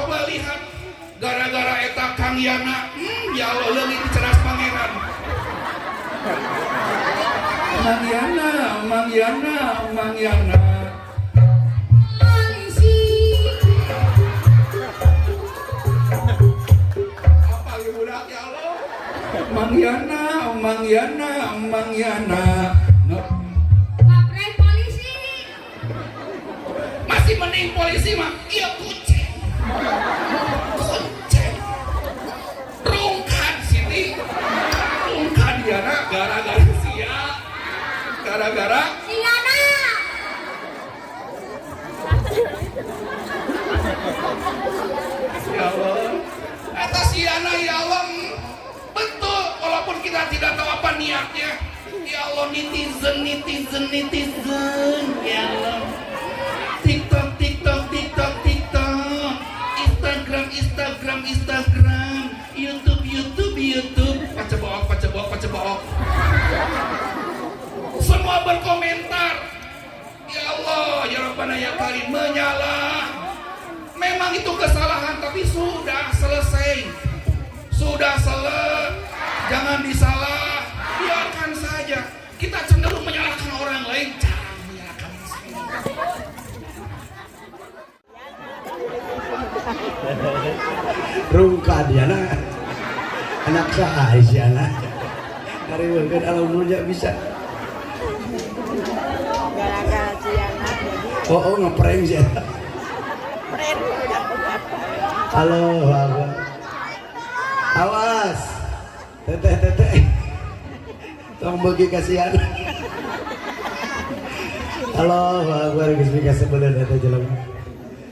Coba lihat, gara-gara eta Kang Yana, ya Allah, leungit di Cerdas Pangeran. Mang Yana, Mang Yana, Mang Yana. Polisi. Apa lagi budak, ya Allah? Mang Yana, Mang Yana, Mang Yana. Ngapret polisi. Masih mending polisi mah, iya kucing. Kucing. Rungkad Siti. Rungkad Yana gara-gara sia. Gara-gara Si Yana. Ya Allah. Atas Yana, ya Allah. Betul, walaupun kita tidak tahu apa niatnya. Ya Allah, netizen, netizen, netizen. Ya Allah. TikTok, TikTok, TikTok, TikTok. Instagram, Instagram, Instagram. YouTube, YouTube, YouTube. Pacebook, pacebook, pacebook. Semua berkomentar. Ya Allah, ya Rabbana ya Karim, menyalah. Memang itu kesalahan, tapi sudah selesai. Sudah selesai. Jangan disalah. Biarkan saja. Kita cenderung menyalahkan orang lain. Jangan menyalahkan sendiri. Rungkad ya nak. Anak saha si anak. Ngariweukeun alam bisa. Gara-gara si Yana jadi Oh, ngeprank sih. prank. Halo, halo. Awas. Teteh, teteh. Tong beuki kasihan. Halo, akbar, geus mikasebeuleun eta jelema.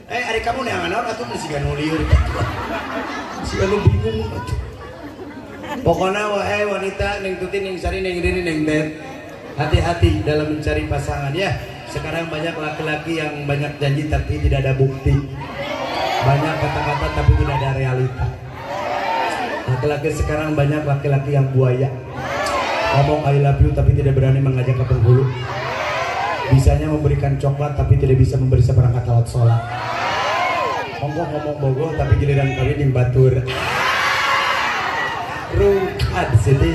Ari kamu neangan naon atuh mun siga nu lieur kitu. Siga nu bingung atuh. Pokoknya wae wanita neng Tuti, neng Sari, neng Rini, neng Det. Hati-hati dalam mencari pasangan ya. Sekarang banyak laki-laki yang banyak janji tapi tidak ada bukti. Banyak kata-kata tapi tidak ada realita. Laki-laki sekarang banyak laki-laki yang buaya. Ngomong I love you tapi tidak berani mengajak ke penghulu. Bisanya memberikan coklat tapi tidak bisa memberi seperangkat alat sholat. Ngomong-ngomong bogoh tapi giliran kawin yang batur. Rungkad Siti.